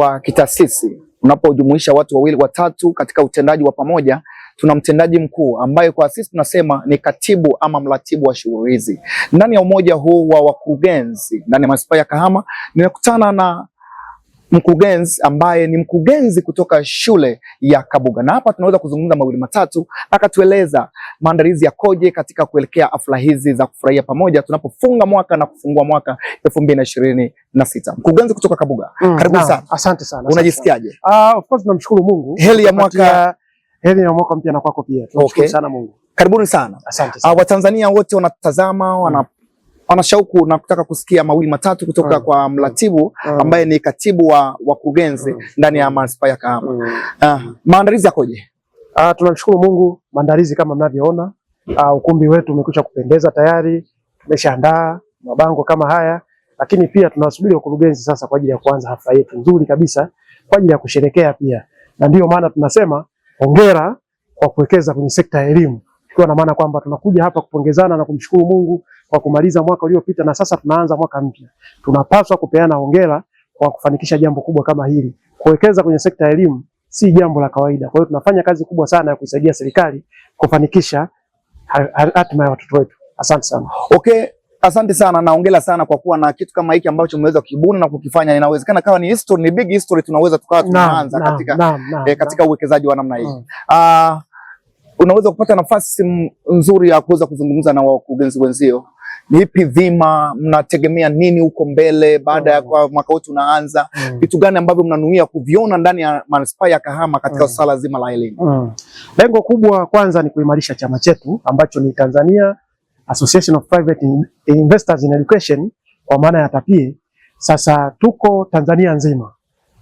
wa kitaasisi unapojumuisha watu wawili watatu katika utendaji wa pamoja, tuna mtendaji mkuu ambaye kwa sisi tunasema ni katibu ama mratibu wa shughuli hizi. Ndani ya umoja huu wa wakurugenzi ndani ya manispaa ya Kahama, nimekutana na mkurugenzi ambaye ni mkurugenzi kutoka shule ya Kabuga, na hapa tunaweza kuzungumza mawili matatu, akatueleza maandalizi yakoje katika kuelekea hafla hizi za kufurahia pamoja tunapofunga mwaka na kufungua mwaka 2026. Mkurugenzi kutoka Kabuga, karibu sana. Asante sana. Unajisikiaje? Ah, of course tunamshukuru Mungu. Heri ya mwaka Heri ya mwaka mpya na kwako pia. Tunamshukuru sana Mungu. Karibuni sana. Asante sana. Watanzania wote wanatazama, wana shauku na kutaka kusikia mawili matatu kutoka kwa mratibu ambaye ni katibu wa wakurugenzi ndani ya manispaa ya Kahama. Maandalizi yakoje? Tunamshukuru Mungu, maandalizi kama mnavyoona, ukumbi wetu umekwisha kupendeza tayari, tumeshaandaa mabango kama haya, lakini pia tunawasubiri wakurugenzi sasa kwa ajili ya kuanza hafla yetu nzuri kabisa kwa ajili ya kusherekea pia, na ndiyo maana tunasema hongera kwa kuwekeza kwenye sekta ya elimu, ikiwa na maana kwamba tunakuja hapa kupongezana na kumshukuru Mungu kwa kumaliza mwaka uliopita na sasa tunaanza mwaka mpya. Tunapaswa kupeana hongera kwa kufanikisha jambo kubwa kama hili. Kuwekeza kwenye sekta ya elimu si jambo la kawaida. Kwa hiyo tunafanya kazi kubwa sana ya kuisaidia serikali kufanikisha hatima ya watoto wetu. Asante sana. Okay, asante sana na hongera sana kwa kuwa na kitu kama hiki ambacho mmeweza kukibuni na kukifanya. Inawezekana kawa ni history, ni big history, tunaweza tukawa tunaanza katika uwekezaji wa namna hii. Unaweza kupata nafasi nzuri ya kuweza kuzungumza na wakurugenzi wenzio. Ni ipi dhima, mnategemea nini huko mbele baada ya kwa mwaka wetu unaanza? Vitu gani ambavyo mnanuia kuviona ndani ya manispaa ya Kahama katika swala zima la elimu? Lengo kubwa kwanza ni kuimarisha chama chetu ambacho ni Tanzania Association of Private Investors in Education kwa maana ya TAPIE. Sasa tuko Tanzania nzima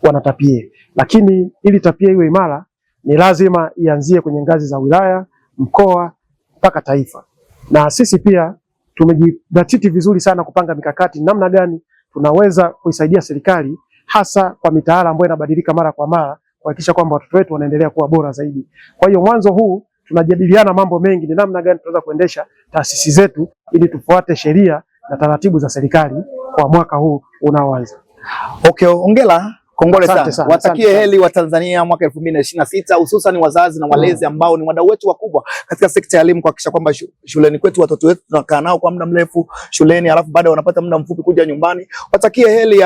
wana TAPIE, lakini ili TAPIE iwe imara ni lazima ianzie kwenye ngazi za wilaya, mkoa mpaka taifa. Na sisi pia tumejidhatiti vizuri sana kupanga mikakati namna gani tunaweza kuisaidia serikali hasa kwa mitaala ambayo inabadilika mara kwa mara kuhakikisha kwamba watoto wetu wanaendelea kuwa bora zaidi. Kwa hiyo mwanzo huu tunajadiliana mambo mengi, ni namna gani tunaweza kuendesha taasisi zetu ili tufuate sheria na taratibu za serikali kwa mwaka huu unaoanza. Okay, hongera. Kongole Asante sana. sana, Watakie asante sana. heri wa Tanzania mwaka 2026 hususan wazazi na walezi ambao ni wadau wetu wakubwa katika sekta ya elimu kuhakikisha kwamba shuleni kwetu watoto wetu tunakaa nao kwa muda mrefu shuleni, alafu baada wanapata muda mfupi kuja nyumbani. Watakie heri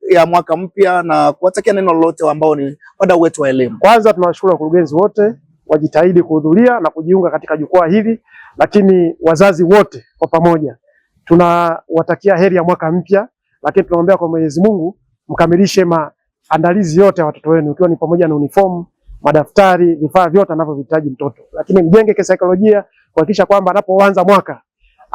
ya mwaka mpya na kuwatakia neno lolote ambao ni wadau wetu wa elimu. Kwanza tunawashukuru wakurugenzi wote wajitahidi kuhudhuria na kujiunga katika jukwaa hili, lakini wazazi wote kwa pamoja tunawatakia heri ya mwaka mpya, lakini tunaombea kwa Mwenyezi Mungu mkamilishe maandalizi yote ya watoto wenu, ikiwa ni pamoja na uniform, madaftari, vifaa vyote anavyohitaji mtoto, lakini mjenge kisaikolojia kuhakikisha kwamba anapoanza mwaka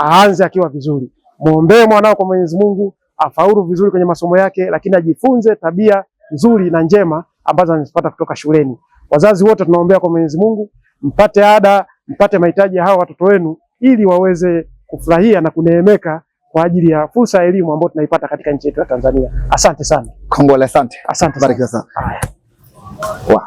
aanze akiwa vizuri. Muombee mwanao kwa Mwenyezi Mungu afaulu vizuri kwenye masomo yake, lakini ajifunze tabia nzuri na njema ambazo anazipata kutoka shuleni. Wazazi wote tunaombea kwa Mwenyezi Mungu mpate ada, mpate mahitaji ya hawa watoto wenu ili waweze kufurahia na kuneemeka kwa ajili ya fursa ya elimu ambayo tunaipata katika nchi yetu ya Tanzania. Asante sana. Kongole, asante. Asante sana. Barikiwa sana. Haya. Wow.